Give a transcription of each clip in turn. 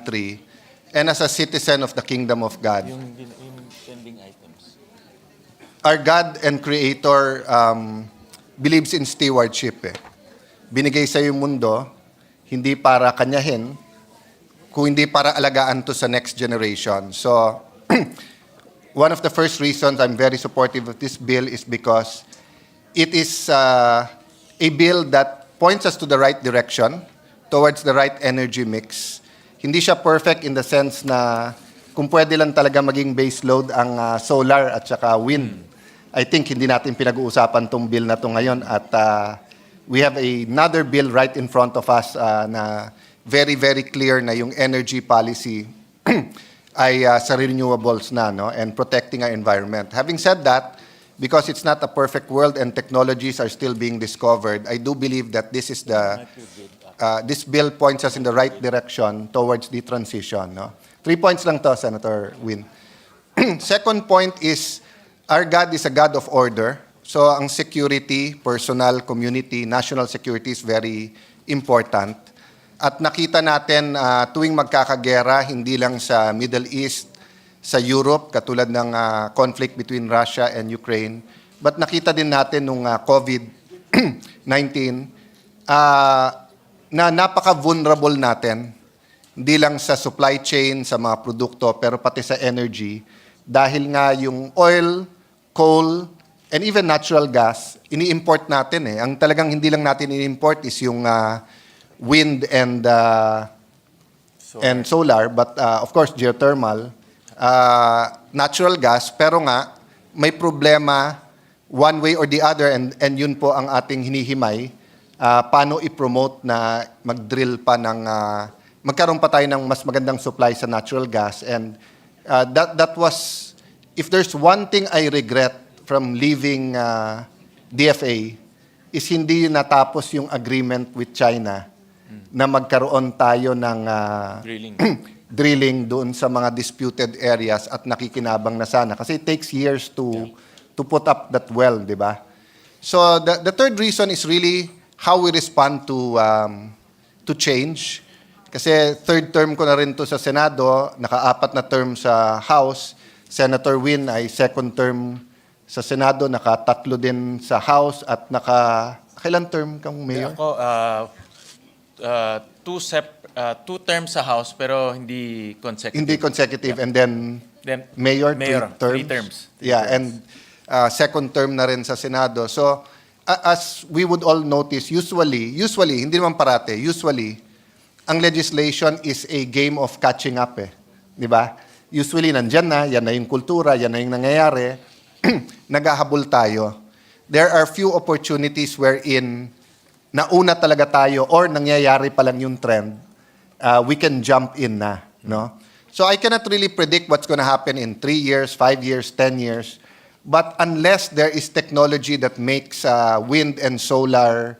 country and as a citizen of the kingdom of God. Yung pending items. Our God and Creator believes in stewardship. Binigay sa yung mundo, hindi para kanyahin, kung hindi para alagaan to sa next generation. So, one of the first reasons I'm very supportive of this bill is because it is a bill that points us to the right direction, towards the right energy mix. Hindi siya perfect in the sense na kung pwede lang talaga maging base load ang solar at saka wind. I think hindi natin pinag-uusapan tong bill na to ngayon at we have another bill right in front of us na very, very clear na yung energy policy ay sa renewables na, no? And protecting our environment. Having said that, because it's not a perfect world and technologies are still being discovered, I do believe that this is this bill points us in the right direction towards the transition. No? 3 points lang to, Senator Win. Second point is, our God is a God of order. So ang security, personal, community, national security is very important. At nakita natin tuwing magkakagera, hindi lang sa Middle East, sa Europe, katulad ng conflict between Russia and Ukraine, but nakita din natin nung COVID-19 na napaka-vulnerable natin, hindi lang sa supply chain, sa mga produkto, pero pati sa energy, dahil nga yung oil, coal, and even natural gas, ini-import natin eh. Ang talagang hindi lang natin ini-import is yung wind and solar, but of course geothermal, natural gas, pero nga may problema one way or the other, and yun po ang ating hinihimay, paano i-promote na mag-drill pa ng magkaroon pa tayo ng mas magandang supply sa natural gas. And that was, if there's one thing I regret from leaving DFA, is hindi natapos yung agreement with China na magkaroon tayo ng drilling doon sa mga disputed areas at nakikinabang na sana. Kasi it takes years to put up that well, di ba? So the third reason is really how we respond to change. Kasi third term ko na rin to sa Senado, naka-4 na term sa House. Senator Win ay second term sa Senado, naka-3 din sa House at kailan term kang mayor? Ako, two terms sa House pero hindi consecutive. Hindi consecutive. And then mayor, 3 terms. 3 terms. Yeah, and second term na rin sa Senado. So, as we would all notice, usually, hindi naman parate, usually, ang legislation is a game of catching up eh. Di ba? Usually, nandyan na, yan na yung kultura, yan na yung nangyayari, naghahabol tayo. There are few opportunities wherein nauna talaga tayo or nangyayari pa lang yung trend, we can jump in na. No? So I cannot really predict what's going to happen in 3 years, 5 years, 10 years. But unless there is technology that makes wind and solar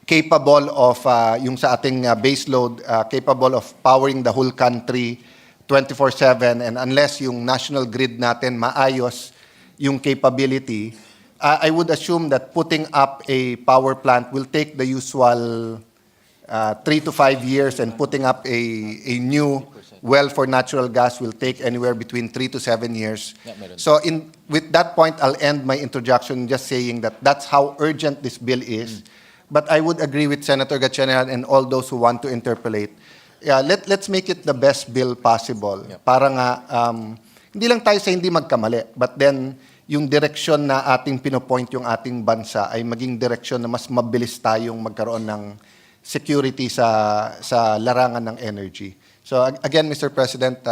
capable of, yung sa ating baseload, capable of powering the whole country 24/7, and unless yung national grid natin maayos yung capability, I would assume that putting up a power plant will take the usual 3 to 5 years, and putting up a new well for natural gas will take anywhere between 3 to 7 years. So with that point, I'll end my introduction just saying that that's how urgent this bill is. But I would agree with Senator Gatchalian and all those who want to interpolate. Yeah, let's make it the best bill possible. Para nga, hindi lang tayo sa hindi magkamali, but then yung direksyon na ating pinopoint yung ating bansa ay maging direksyon na mas mabilis tayong magkaroon ng security sa larangan ng energy. So again, Mr. President,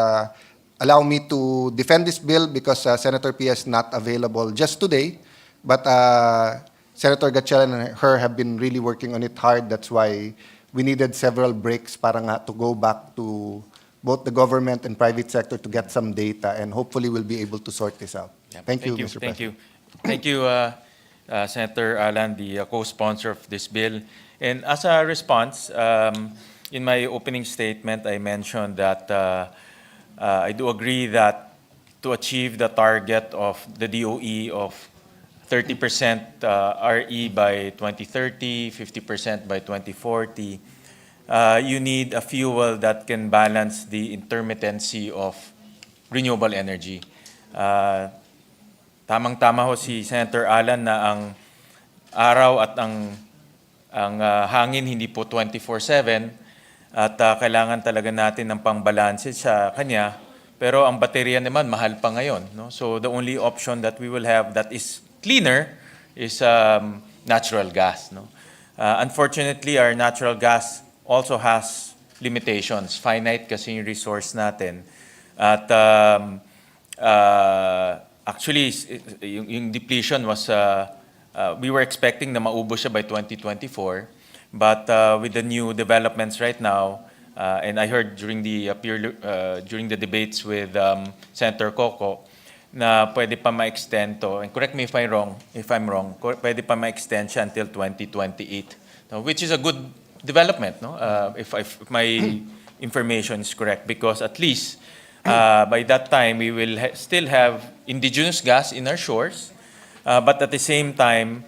allow me to defend this bill because Senator Pia is not available just today, but Senator Gatchalian and her have been really working on it hard. That's why we needed several breaks para nga to go back to both the government and private sector to get some data, and hopefully we'll be able to sort this out. Yeah. Thank you, Mr. Thank President. you. Thank you, Senator Alan, the co-sponsor of this bill. And as a response, in my opening statement, I mentioned that I do agree that to achieve the target of the DOE of 30% RE by 2030, 50% by 2040, you need a fuel that can balance the intermittency of renewable energy. Tamang-tama ho si Senator Alan na ang araw at ang hangin hindi po 24/7 at kailangan talaga natin ng pangbalanse sa kanya. Pero ang baterya naman mahal pa ngayon, no? So the only option that we will have that is cleaner is natural gas, no? Unfortunately, our natural gas also has limitations. Finite kasi yung resource natin. At actually, yung depletion was, we were expecting na maubos siya by 2024. But with the new developments right now, and I heard during the debates with Senator Coco, na pwede pa ma-extend to, and correct me if I'm wrong, pwede pa ma-extend siya until 2028, no, which is a good development, no? If my information is correct, because at least by that time we will still have indigenous gas in our shores, but at the same time,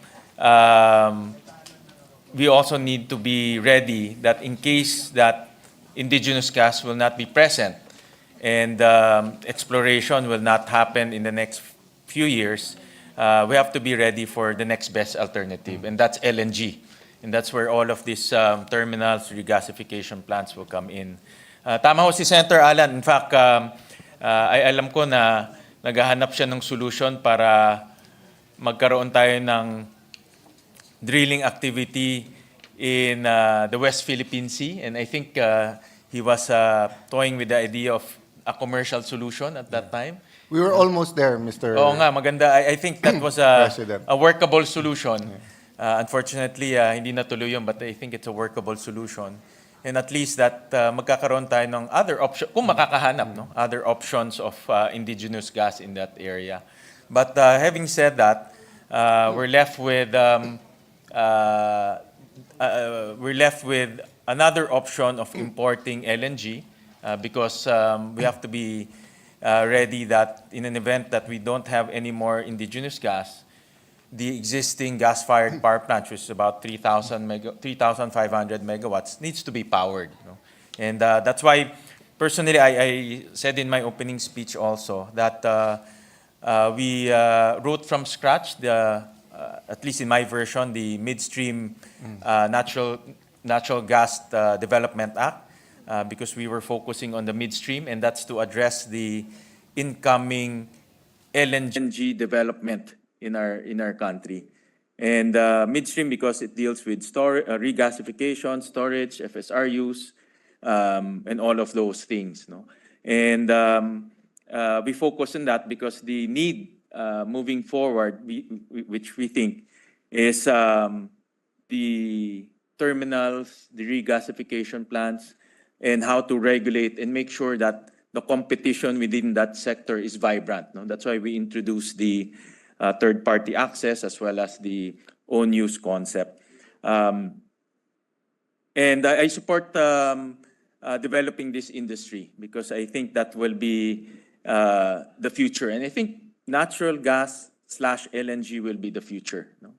we also need to be ready that in case that indigenous gas will not be present and exploration will not happen in the next few years, we have to be ready for the next best alternative, and that's LNG. And that's where all of these terminals, regasification plants will come in. Tama ho si Senator Alan. In fact, ay alam ko na naghahanap siya ng solution para magkaroon tayo ng drilling activity in the West Philippine Sea. And I think he was toying with the idea of a commercial solution at that time. We were almost there, Mr. Oo nga, maganda. I think that was President. a workable solution. Unfortunately, hindi natuloy yun, but I think it's a workable solution. And at least that magkakaroon tayo ng other option, kung makakahanap, no? Other options of indigenous gas in that area. But having said that, we're left with another option of importing LNG because we have to be ready that in an event that we don't have any more indigenous gas, the existing gas-fired power plant, which is about 3,500 megawatts, needs to be powered. You know? And that's why, personally, I said in my opening speech also that we wrote from scratch at least in my version, the Midstream Natural Gas Development Act, because we were focusing on the midstream, and that's to address the incoming LNG development in our country. And midstream because it deals with regasification, storage, FSRUs, and all of those things. No? And we focus on that because the need moving forward, which we think is the terminals, the regasification plants, and how to regulate and make sure that the competition within that sector is vibrant. No? That's why we introduced the third-party access as well as the own use concept. And I support developing this industry because I think that will be the future. And I think natural gas / LNG will be the future. No?